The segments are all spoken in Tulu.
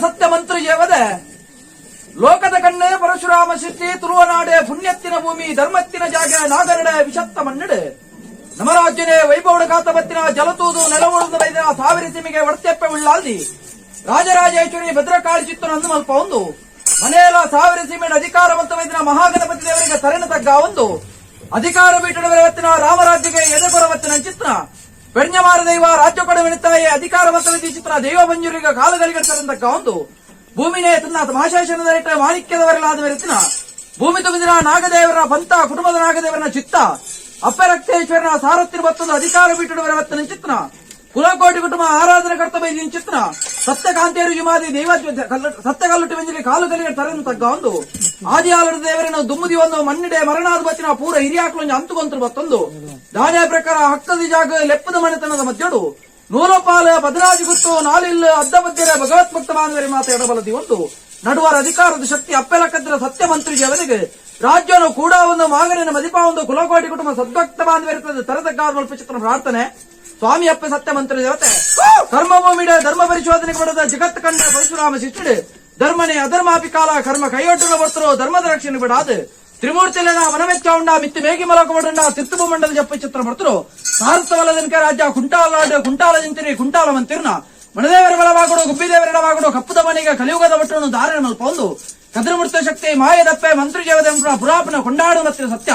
ಸತ್ಯ ಮಂತ್ರ ಜೇವದ ಲೋಕದ ಕಣ್ಣೆ ಪರಶುರಾಮ ಸೃಷ್ಟಿ ತುರುವನಾಡೆ ಪುಣ್ಯತ್ತಿನ ಭೂಮಿ ಧರ್ಮತ್ತಿನ ಜಾಗ ನಾಗನಡೆ ವಿಷತ್ತ ಮನ್ನಡೆ ನಮರಾಜ್ಯನೇ ವೈಭವಡ ಕಾತಬತ್ತಿನ ಜಲತೂದು ನೆಲವೊಡದ ಬೈದಿನ ಸಾವಿರ ಸಿಮಿಗೆ ಒಡತೆಪ್ಪೆ ಉಳ್ಳಾಲ್ದಿ ರಾಜರಾಜೇಶ್ವರಿ ಭದ್ರಕಾಳಿ ಚಿತ್ತನಂದು ಮಲ್ಪ ಒಂದು ಮನೆಯಲ ಸಾವಿರ ಸೀಮೆಯ ಅಧಿಕಾರ ಮತ್ತು ವೈದ್ಯನ ಮಹಾಗಣಪತಿ ದೇವರಿಗೆ ತರಣ ತಗ್ಗ ಒಂದು ಅಧಿಕಾರ ಬೀಟಡವರವತ್ತಿನ ರಾಮರಾಜ್ಯಕ್ಕೆ ಎದೆಕೊರವತ್ತಿನ ಚಿತ್ರ ಬೆಣ್ಯಮಾರ ದೈವ ರಾಜ್ಯ ಕೊಡವೆಣುತ್ತಾಯೆ ಅಧಿಕಾರ ಮತ್ತು ಚಿತ್ರ ದೈವ ಮಂಜೂರಿಗೆ ಕಾಲುಗಳಿಗೆಡ್ತಕ್ಕಂತ ಒಂದು ಭೂಮಿನೇ ತನ್ನ ಮಹಾಶಾಸನದ ಮಾಣಿಕ್ಯದವರಲಾದ ಮೆರೆತಿನ ಭೂಮಿ ತುಂಬಿದಿನ ನಾಗದೇವರ ಪಂಥ ಕುಟುಂಬದ ನಾಗದೇವರನ ಚಿತ್ತ ಅಪ್ಪರಕ್ತೇಶ್ವರನ ಸಾರಥ್ಯ ಬತ್ತೊಂದು ಅಧಿಕಾರ ಬಿಟ್ಟುವರ ಚಿತ್ರ ಕುಲಕೋಟಿ ಕುಟುಂಬ ಆರಾಧನೆ ಕರ್ತವ್ಯ ಚಿತ್ರ ಸತ್ಯಕಾಂತೇರು ಯುಮಾದಿ ದೈವ ಸತ್ಯಕಲ್ಲುಟ್ಟು ವೆಂಜಿಲಿ ಕಾಲು ಕಲಿಗೆ ತರನು ತಗ್ಗ ಒಂದು ಆದಿಯಾಲದ ದೇವರನ್ನು ದುಮ್ಮುದಿ ಒಂದು ಮಣ್ಣಿಡೆ ಮರಣಾದ ಬತ್ತಿನ ಪೂರ ಹಿರಿಯಾಕ್ಲೊಂಜಿ ಅಂತುಗೊಂತರು ಬತ್ತೊಂದು ದಾನ ಪ್ರಕಾರ ಹಕ್ಕದ ಜಾಗ ಲೆಪ್ಪದ ಮನೆತನದ ಮಧ್ಯಡು ನೂಲಪಾಲ ಬದರಾಜಿ ಗುತ್ತು ನಾಲಿಲ್ ಅದ್ದ ಬದ್ದಿರ ಭಗವತ್ ಮಾನವರಿ ಮಾತ ಎಡಬಲದಿ ಒಂದು ನಡುವರ ಅಧಿಕಾರದ ಶಕ್ತಿ ಅಪ್ಪೆಲಕ್ಕದ್ರ ಸತ್ಯ ಮಂತ್ರಿ ಅವರಿಗೆ ರಾಜ್ಯನು ಕೂಡ ಒಂದು ಮಾಗನಿನ ಮದಿಪ ಒಂದು ಕುಲಕೋಟಿ ಕುಟುಂಬ ಸದ್ಭಕ್ತ ಬಾಂಧವರಿರ್ತದೆ ತರತಕ್ಕಾದ ಚಿತ್ರ ಪ್ರಾರ್ಥನೆ. ಸ್ವಾಮಿ ಅಪ್ಪ ಸತ್ಯ ಮಂತ್ರಿ ದೇವತೆ ಕರ್ಮಭೂಮಿಡ ಧರ್ಮ ಪರಿಶೋಧನೆ ಕೊಡದ ಜಗತ್ ಕಂಡ ಪರಶುರಾಮ ಶಿಷ್ಟಿಡು ಧರ್ಮನೇ ಅಧರ್ಮಾಪಿ ಕಾಲ ಕರ್ಮ ಕೈಯೊಡ್ಡುನ ಬರ್ತರು ಧರ್ಮದ ರಕ್ಷಣೆ ಬಿಡಾದು ತ್ರಿಮೂರ್ತಿಲನ ವನಮೆಚ್ಚ ಉಂಡ ಮಿತ್ತಿ ಮೇಗಿ ಮಲಕ ಬಡುಂಡ ತಿರ್ತುಬು ಮಂಡಲ ಜಪ್ಪ ಚಿತ್ರ ಬರ್ತರು ಸಾರಥವಲ್ಲದನ್ಕ ರಾಜ್ಯ ಕುಂಟಾಲಾಡು ಕುಂಟಾಲ ಜಿಂತಿರಿ ಕುಂಟಾಲ ಮಂತಿರ್ನ ಮಣದೇವರ ಬಲವಾಗುಡು ಗುಬ್ಬಿದೇವರ ಎಡವಾಗುಡು ಕಪ್ಪುದ ಮನೆಗೆ ಕಲಿಯುಗದ ಬಟ್ಟನ್ನು ಧಾರಣೆ ಮಲ್ಪ ಒಂದು ಕದ್ರಮೂರ್ತ ಶಕ್ತಿ ಮಾಯದಪ್ಪೆ ಮಂತ್ರಿ ಜೇವದ ಪುರಾಪನ ಕೊಂಡಾಡು ಮತ್ತು ಸತ್ಯ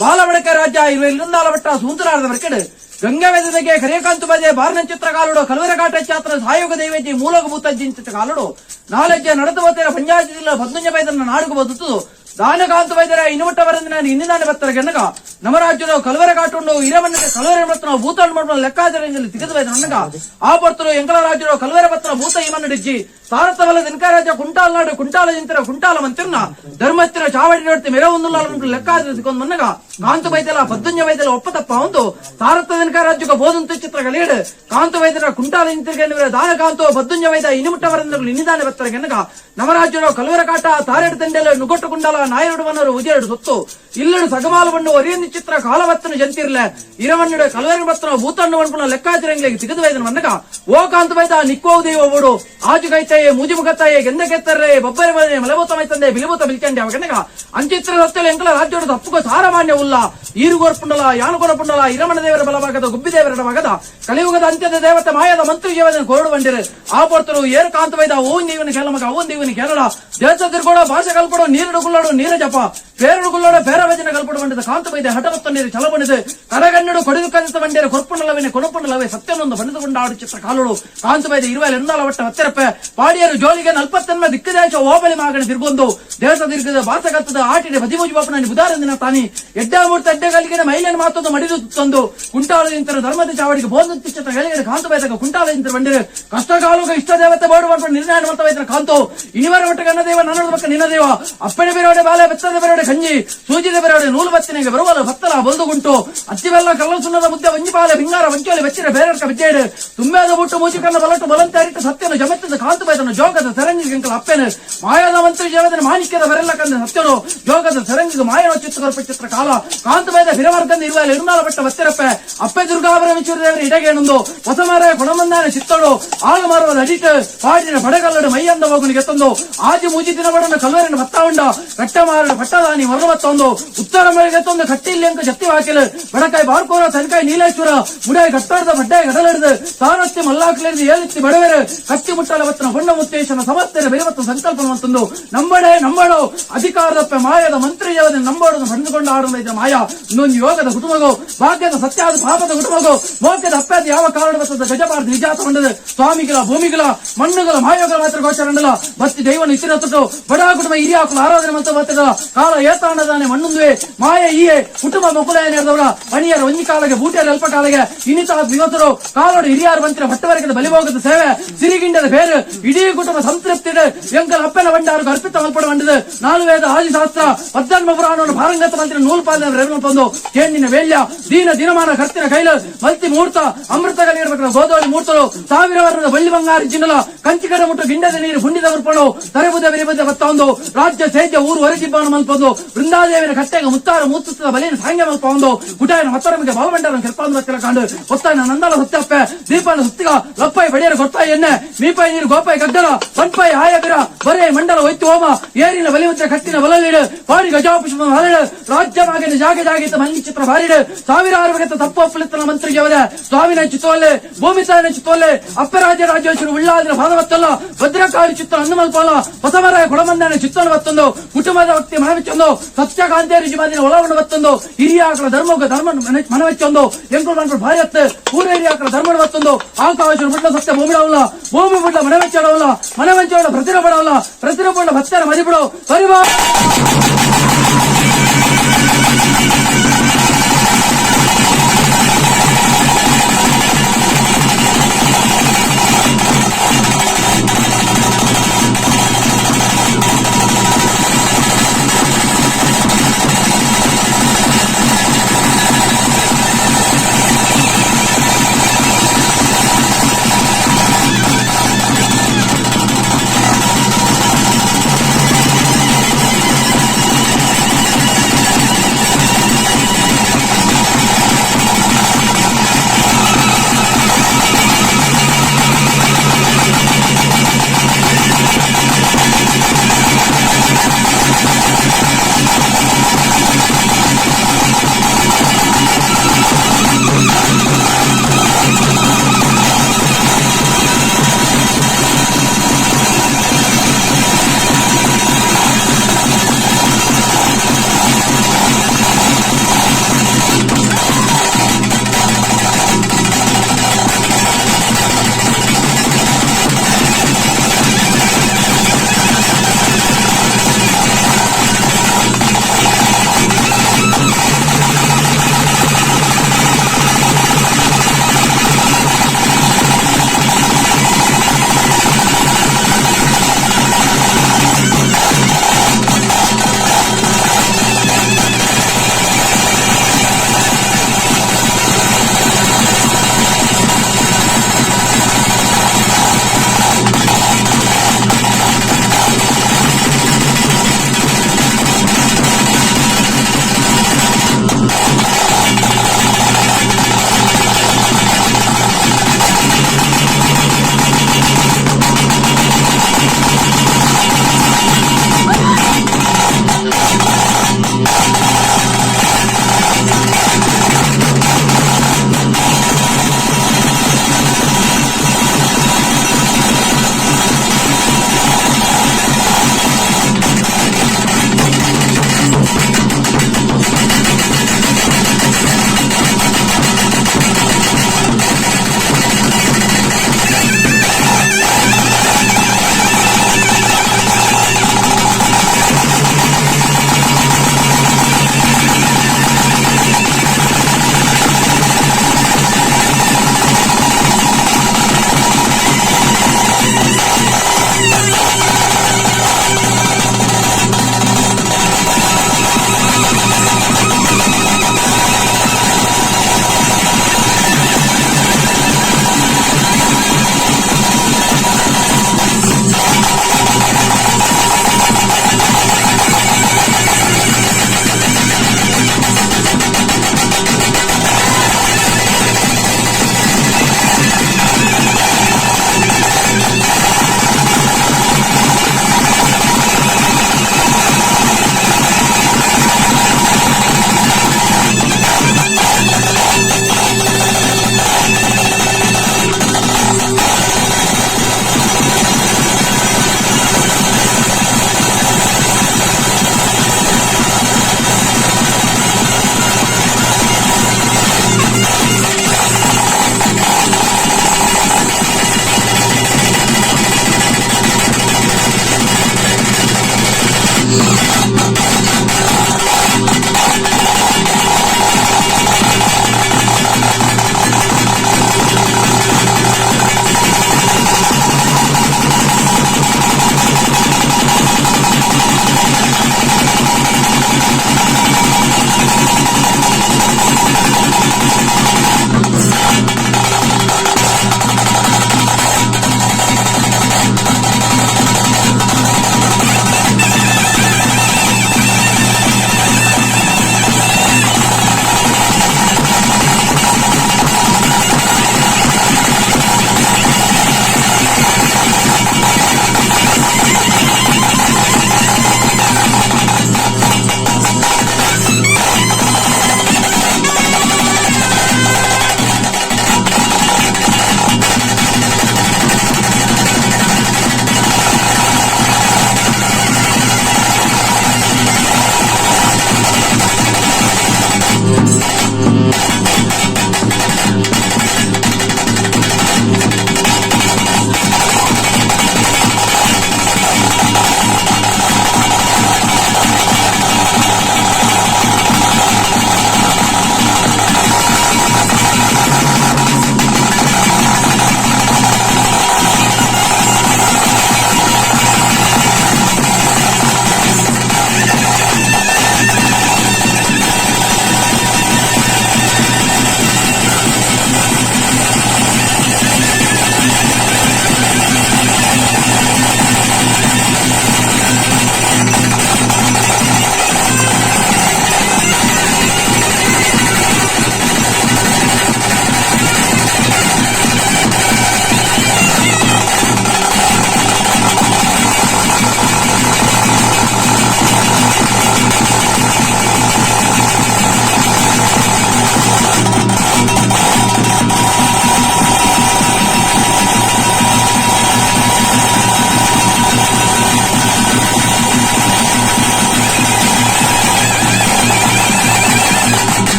ಬಾಲಬಡಕ ರಾಜ್ಯ ಇರುವಂದಾಲ ಬಟ್ಟ ಸೂಂತರಾರದ ಬರ್ಕೆಡು ಗಂಗಾವೇದಗೆ ಕರಿಯಕಾಂತು ಬಜೆ ಬಾರ್ನಚಿತ್ರ ಕಾಲುಡು ಕಲವರ ಕಾಟ ಚಾತ್ರ ಸಾಯೋಗ ದೈವೇಜಿ ಮೂಲಕ ಭೂತಜ್ಜಿಂಚಿತ ಕಾಲುಡು ನಾಲೆಜ್ಜೆ ನಡೆದು ಹೋಗ್ತಾರೆ ಪಂಜಾಬ್ ಜಿಲ್ಲೆ ಬದ್ನುಂಜ ಬೈದನ್ನ ನಾಡುಗು ಬದುತು ದಾನಕಾಂತ ವೈದ್ಯರ ಇನುಮಟ್ಟ ಬರಂದಿನ ಇನ್ನಿದಾನೆ ಬತ್ತರ ಗೆನ್ನಗ ನಮರಾಜ್ಯದ ಕಲವರ ಕಾಟುಂಡು ಇರಮನ್ನಿಗೆ ಕಲವರ ಬರ್ತನ ಭೂತಾಣ್ ಮಾಡುವ ಲೆಕ್ಕಾಚಾರದಲ್ಲಿ ತಿಗದು ವೈದ್ಯ ನನ್ನಗ ಆ ಬರ್ತರು ಎಂಕಲ ರಾಜ್ಯದ ಕಲವರ ಬರ್ತನ ಭೂತ ಇಮನ್ನಡಿಜ್ಜಿ ಸಾರಥವಲ್ಲ ದಿನಕ ರಾಜ ಕುಂಟಾಲ ನಾಡು ಕುಂಟಾಲ ಜಿಂತರ ಕುಂಟಾಲ ಮಂತಿರ್ನ ಧರ್ಮಸ್ಥಿರ ಚಾವಡಿ ನೋಡ್ತಿ ಮೆರವೊಂದು ಲೆಕ್ಕಾಚಾರ ಸಿಕ್ಕೊಂದು ಮನ್ನಗ ಕಾಂತ ವೈದ್ಯಲ ಪದ್ದುಂಜ ವೈದ್ಯಲ ಒಪ್ಪ ತಪ್ಪ ಒಂದು ಸಾರಥ ದಿನಕ ರಾಜ್ಯಕ್ಕೆ ಬೋದಂತ ಚಿತ್ರ ಕಲಿಯಡು ಕಾಂತ ವೈದ್ಯರ ಕುಂಟಾಲ ಇಂತಿರ್ಗೆ ದಾನ ಕಾಂತೋ ಪದ್ದುಂಜ ವೈದ್ಯ ಇನುಮುಟ್ಟ ಬರಂದಗಳು ಇನ್ನಿದಾನೆ ಬತ್ತರ ಗೆನ್ನಗ ನವರಾಜ್ಯದ ಕಲವರ ಕಾಟ ತಾರೆಡು ತಂಡೆಲ ನುಗೊಟ್ಟು ಕುಂಡಲ ನಾಯರುಡು ವನರು ಉಜೆರಡು ಸೊತ್ತು ಇಲ್ಲಡು ಸಗಮಾಲ ಬಣ್ಣು ಒರಿಯಂದಿ ಚಿತ್ರ ಕಾಲವತ್ತನು ಜಂತಿರ್ಲೆ ಇರವನ್ನುಡ ಕಲವರ ಬತ್ತನ ಭೂತಣ್ಣು ವನ್ಪುನ ಲೆಕ್ಕಾಚಾರಂಗ್ಲಿಗೆ ತಿಗದು ವೈದ್ಯನ ಮನ್ನಗ ಓ ಕಾಂತ ವೈದ್ಯ ನಿಕ್ಕೋ ದೇವ ಓಡು ಆಜು ಕೈತಾಯೆ ಮೂಜಿ ಮುಖತ್ತಾಯೆ ಗೆಂದ ಕೆತ್ತರ್ರೆ ಬೊಬ್ಬರೆ ಬದನೆ ಮಲಭೂತ ಮೈತಂದೆ ಬಿಲಿಭೂತ ಬಿಲ್ಚಂಡೆ ಅವಗನಗ ಅಂಚಿತ್ರ ಸತ್ತಲೆ ಎಂಕಲ ರಾಜ್ಯೋಡು ತಪ್ಪುಗ ಸಾರಮಾನ್ಯ ಉಲ್ಲ ಈರುಗೋರ್ಪುಂಡಲ ಯಾನುಗೊರಪುಂಡಲ ಇರಮಣ ದೇವರ ಬಲಭಾಗದ ಗುಬ್ಬಿ ದೇವರ ಭಾಗದ ಕಲಿಯುಗದ ಅಂತ್ಯದ ದೇವತೆ ಮಾಯದ ಮಂತ್ರಿ ಜೀವನ ಕೋರಡು ಬಂದಿರು ಆ ಪೊರ್ತರು ಏರು ಕಾಂತ ವೈದ ಓನ್ ದೇವನ ಕೇಳ ಮಗ ಅವನ್ ದೇವನ ಕೇರಳ ದೇಶ ತಿರ್ಗೋಡ ಭಾಷೆ ಕಲ್ಪಡೋ ನೀರುಡು ಗುಳ್ಳಾಡು ನೀರ ಜಪ ಪೇರುಡು ಗುಳ್ಳಾಡು ಪೇರ ಭಜನೆ ಕಲ್ಪಡು ಬಂಡಿದ ಕಾಂತ ವೈದ್ಯ ಹಠಬತ್ತ ನೀರು ಛಲ ಬಂಡಿದೆ ಕರಗನ್ನಡು ಕೊಡಿದು ಕಲಿತ ಬಂಡಿರ ಕೊರ್ಪುಂಡಲವೇನೆ ಕೊನಪುಂಡಲವೇ ಸತ್ಯನೊಂದು ಬಣ್ಣದುಕೊಂಡಾಡು ಚಿತ್ರ ಕಾಲುಡು ಕಾಂತ ವೈದ್ಯ ಇರುವಲ್ಲಿ ಎಂದಾಲ ಒಟ್ಟ ಹತ್ತಿರಪ್ಪೆ ಪಾಡಿಯರು ಜೋಲಿಗೆ ನಲ್ಪತ್ತೆನ್ಮ ದಿಕ್ಕದೇಶ ಓಬಲಿ ಮಾಗಣೆ ತಿರ್ಗೊಂದು ದೇಶ ತಿರ್ಗದ ಭಾಷೆ ಕಲ್ತದ ಆಟಿಡೆ ಬದಿಮೂಜಿ ಬಾಪನ ಬುಧಾರಂದಿನ ತಾನಿ ಎಡ್ಡಾಮೂರ್ತ ಎಡ್ಡೆಗಲ್ಲಿಗೆ ಮೈಲನ ಮಾತೊಂದು ಮಡಿದು ತಂದು ಕುಂಟಾಳ ನಿಂತರ ಧರ್ಮದ ಚಾವಡಿಗೆ ಬೋಧ ಚಿತ್ರ ಗೆಳೆಯರು ಕಾಂತ ವೈದ್ಯಕ ಕುಂಟಾಳ ನಿಂತರ ಬಂಡಿರು ಕಷ್ಟ ಕಾಲುಗ ಇಷ್ಟ ದೇವತೆ ಬೋಡು ಮಾಡ್ಕೊಂಡು ನಿರ್ಣಯ ಮಾಡ್ತಾ ವೈದ್ಯರ ಕಾಂತು ಇನಿವರ ಮಟ್ಟ ಗಣ್ಣ ದೇವ ನನ್ನ ಪಕ್ಕ ನಿನ್ನ ದೇವ ಅಪ್ಪಣೆ ಬೇರೋಡೆ ಬಾಲೆ ಬೆತ್ತದ ಬೇರೋಡೆ ಕಂಜಿ ಸೂಜಿದ ಬೇರೋಡೆ ನೂಲು ಬತ್ತಿನಿಗೆ ಬರುವಲು ಬತ್ತಲ ಬಲ್ದುಗುಂಟು ಅತ್ತಿವೆಲ್ಲ ಕಲ್ಲ ಸುಣ್ಣದ ಮುದ್ದೆ ವಂಜಿ ಬಾಲೆ ಬಿಂಗಾರ ವಂಚೋಲಿ ಬೆಚ್ಚಿರ ಬೇರಡ್ಕ ಬಿಜ್ಜೇಡು ತುಂಬಾದ ಬುಟ್ಟು ಮೂಜಿ ಕನ್ನ ಬಲಟು ಬಲಂತ ಅರಿಟ ಸತ್ಯನು ಜಮತ್ತದ ಕಾಂತು ಬೈದನು ಜೋಗದ ಸರಂಗಿ ಕಂಕಲ ಅಪ್ಪೆನು ಮಾಯದ ಮಂತ್ರಿ ಜೀವದ ಮಾಣಿಕ್ಯದ ಬರೆಲ್ಲ ಕಂದ ಸತ್ಯನು ಜೋಗದ ಸರಂಗಿಗೆ ಮಾಯನ ಚಿತ್ರ ಕಲ್ಪ ಚಿತ್ರ ಕಾಲ ಕಾಂತು ಬೈದ ಹಿರವರ್ಗಂದ ಇರುವಲ್ಲಿ ಇರುನಾಲ ಬಟ್ಟ ಬತ್ತಿರಪ್ಪೆ ಅಪ್ಪೆ ದುರ್ಗಾವರ ದೇವರ ಇಡಗೇನೊಂದು ಹೊಸಮಾರ ಕೊಣಮಂದಾನ ಚಿತ್ತಡು ಆಳಮಾರುವ ಅಡಿಟ ಪಾಡಿನ ಬಡಗಲ್ಲಡು ಮೈಯಂದ ಹೋಗುನಿಗೆ ತಂದು ಆಜಿ ಮೂಜಿ ದಿನ ಬಡನ ಕಲ್ವರಿನ ಬತ್ತಾವುಂಡ ಕಟ್ಟಮಾರನ ಪಟ್ಟದಾನಿ ಮರಣ ಬತ್ತೊಂದು ಉತ್ತರ ಮಳೆಗೆ ತಂದು ಕಟ್ಟಿಲ್ಲಿ ಅಂಕ ಜತ್ತಿ ಹಾಕಿಲು ಬಡಕಾಯಿ ಬಾರ್ಕೋರ ತನಕಾಯಿ ನೀಲೇಶ್ವರ ಮುಡಾಯಿ ಕಟ್ಟಾಡ್ದ ಬಡ್ಡಾಯಿ ಗಡಲಿಡ್ದು ತಾನತ್ತಿ ಮಲ್ಲಾಕ್ಲಿಡ್ದು ಏಳೆತ್ತಿ ಬಡವೆರು ಕತ್ತಿ ಮುಟ್ಟಲ ಬತ್ತನ ಹೊಣ್ಣ ಮುತ್ತೇಶನ ಸಮಸ್ತರ ಬೆರೆವತ್ತ ಸಂಕಲ್ಪ ಮಂತಂದು ನಂಬಡೆ ನಂಬಡು ಅಧಿಕಾರದಪ್ಪ ಮಾಯದ ಮಂತ್ರಿ ಜವದ ನಂಬಾಡು ಪಡೆದುಕೊಂಡ ಆಡುವ ಮಾಯ ಇನ್ನೊಂದು ಯೋಗದ ಕುಟುಂಬಗೋ ಭಾಗ್ಯದ ಸತ್ಯಾದ ಪಾಪದ ಕುಟುಂಬಗೋ ಮೋಕ್ಷದ ಅಪ್ಪಾದ ಯಾವ ಕಾರಣ ಬತ್ತದ ಗಜಬಾರ್ದು ನಿಜಾತ ಹೊಂಡದು ಸ್ವಾಮಿಗಳ ಭೂಮಿಗಳ ಮಣ್ಣುಗಳ ಮಾಯೋಗಳ ಮಾತ್ರ ಗೋಚರಂಡಲ ಬತ್ತಿ ದೈವನ ಇಸಿರತ್ತುಟು ಬಡ ಕುಟುಂಬ ಹಿರಿಯಾಕುಲ ಆರಾಧನೆ ಮಂತ ಬತ್ತದ ಕಾಲ ಏತಾಂಡದಾನೆ ಮಣ್ಣುಂದುವೆ ಮಾಯ ಈಯೆ ಕುಟುಂಬ ಮೊಕುಲ ನೇರ್ದವರ ಪಣಿಯರ ಒಂಜಿ ಕಾಲಗೆ ಬೂಟಿಯರ ಅಲ್ಪ ಕಾಲಗೆ ಇನ್ನಿತ ವಿವತರು ಕಾಲೋಡು ಹಿರಿಯಾರು ಬಂತಿರ ಭಟ್ಟವರ್ಗದ ಬಲಿಭೋಗದ ಸೇವೆ ಸಿರಿಗಿಂಡದ ಬೇರು ಇಡೀ ಕುಟುಂಬ ಸಂತೃಪ್ತಿ ಎಂಕಲ್ ಅಪ್ಪನ ಬಂಡಾರು ಅರ್ಪಿತ ಮಲ್ಪಡ ಬಂಡದು ನಾಲು ವೇದ ಆದಿಶಾಸ್ತ್ರ ಪದ್ಧನ್ಮ ಪುರಾಣವನ್ನು ಪಾರಂಗತ ಮಂತ್ರಿ ನೂಲು ಪಾದ ಬಂದು ಕೇಂದಿನ ವೇಳ್ಯ ದೀನ ದಿನಮಾನ ಕರ್ತಿನ ಕೈಲ ಮಲ್ತಿ ಮುಹೂರ್ತ ಅಮೃತ ಕಲಿಯಿರ್ಬೇಕು ಗೋದೋಳಿ ಮೂರ್ತರು ಸಾವಿರ ವರ್ಣದ ಬಳ್ಳಿ ಬಂಗಾರಿ ಜಿನ್ನಲ ಕಂಚಿಕರ ಮುಟ್ಟು ಗಿಂಡದ ನೀರು ಪುಂಡಿದ ಉರ್ಪಣು ತರೆಬುದ ವಿರಿಬುದ ಬತ್ತೊಂದು ರಾಜ್ಯ ಸೇಜ್ಯ ಊರು ಹೊರಜಿಬ್ಬಾಣ ಮಲ್ಪೊಂದು ವೃಂದಾದೇವಿನ ಕಟ್ಟೆಗೆ ಮುತ್ತಾರ ಮೂರ್ತದ ಬಲಿನ ಸಾಂಗ್ಯ ಮಲ್ಪೊಂದು ಕುಟಾಯನ ಮತ್ತರಮಿಗೆ ಬಾಲಮಂಡಲ ಕೆಲ್ಪಾಂದು ಬತ್ತಿರ ಕಾಂಡು ಒತ್ತಾಯನ ನಂದಲ ಹುತ್ತಪ್ಪೆ ದೀಪನ ಸುತ್ತಿಗ ಲಪ್ಪಾಯಿ ಬಡಿಯರ ಗೊತ್ತಾಯಿ ಎಣ್ಣೆ ಮೀಪಾಯಿ ನೀರು ಗೋಪಾಯಿ ಗದ್ದಲ ಪನ್ಪೈ ಆಯಬಿರ ಬರೇ ಮಂಡಲ ಒಯ್ತು ಹೋಮ ಏರಿನ ಬಲಿಮುದ್ರ ಕಟ್ಟಿನ ಬಲಲಿಡು ಪಾಡಿ ಗಜಾಪುಷ್ಪ ಹರಡು ರಾಜ್ಯವಾಗಿನ ಜಾಗ ಜಾಗಿತ ಮಂಗಿ ಚಿತ್ರ ಬಾರಿಡು ಸಾವಿರಾರು ಬಗೆತ ತಪ್ಪೊಪ್ಪಲಿತ್ತನ ಮಂತ್ರಿಯವರ ಸ್ವಾಮಿನ ಚಿತ್ತೋಲೆ ಭೂಮಿ ತಾಯಿನ ಚಿತ್ತೋಲೆ ಅಪ್ಪರಾಜ ರಾಜೇಶ್ವರ ಉಳ್ಳಾದಿನ ಭಾಗವತ್ತಲ್ಲ ಭದ್ರಕಾಳಿ ಚಿತ್ರ ಹನುಮಲ್ಪಾಲ ಹೊಸಮರ ಕೊಡಮಂದನ ಚಿತ್ತನ ಬತ್ತೊಂದು ಕುಟುಂಬದ ಭಕ್ತಿ ಮನವೆಚ್ಚೊಂದು ಸತ್ಯಕಾಂತೇರಿ ಜಿಮಾದಿನ ಒಳವನ್ನು ಬತ್ತೊಂದು ಹಿರಿಯಾಕಳ ಧರ್ಮಗ ಧರ್ಮ ಮನವೆಚ್ಚೊಂದು ಎಂಕುಲು ಮನ್ಪು ಭಾರತ್ ಪೂರ ಹಿರಿಯಾಕಳ ಧರ್ಮನ ಬತ್ತೊಂದು ಆಕಾಶ ಬುಡ್ಲ ಸತ್ಯ ಭೂಮಿಡವಲ್ಲ ಭೂಮಿ ಬುಡ್ಲ ಮನವೆಚ್ಚಡವಲ್ಲ ಮನವೆಂಚೋಡ ಪ್ರತಿರಪಡವಲ್ಲ ಪ್ರತಿರಪಡ ಭಕ್ತರ ಮದಿಬಿಡು ಪರಿವಾ.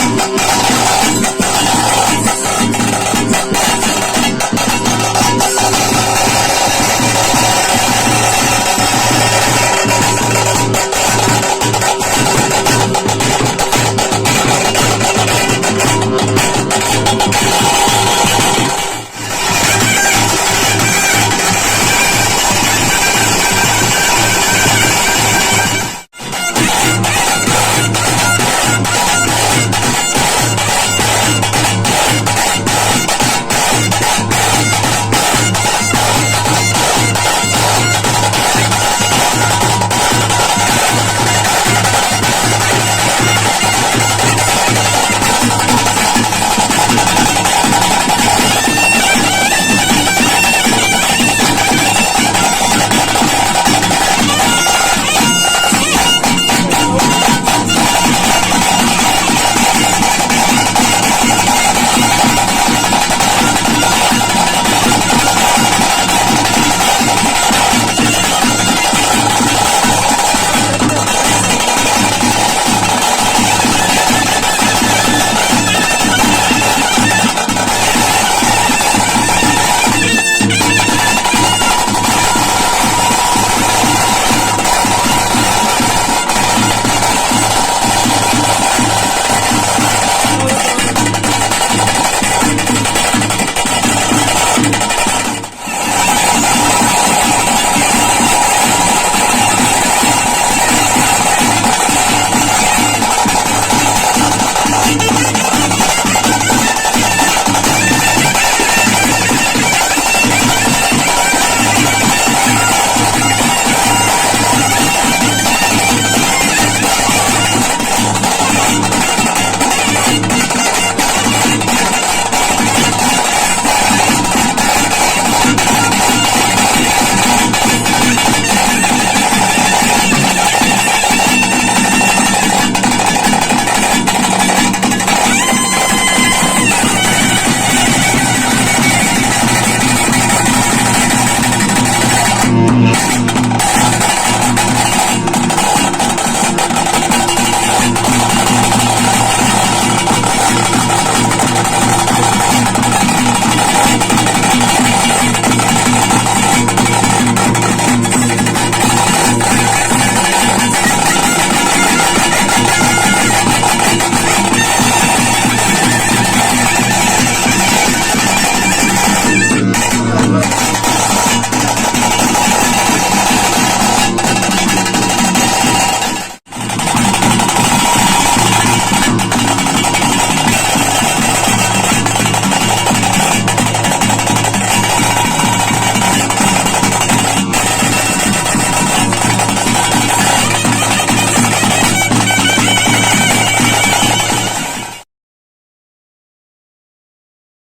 ಆ.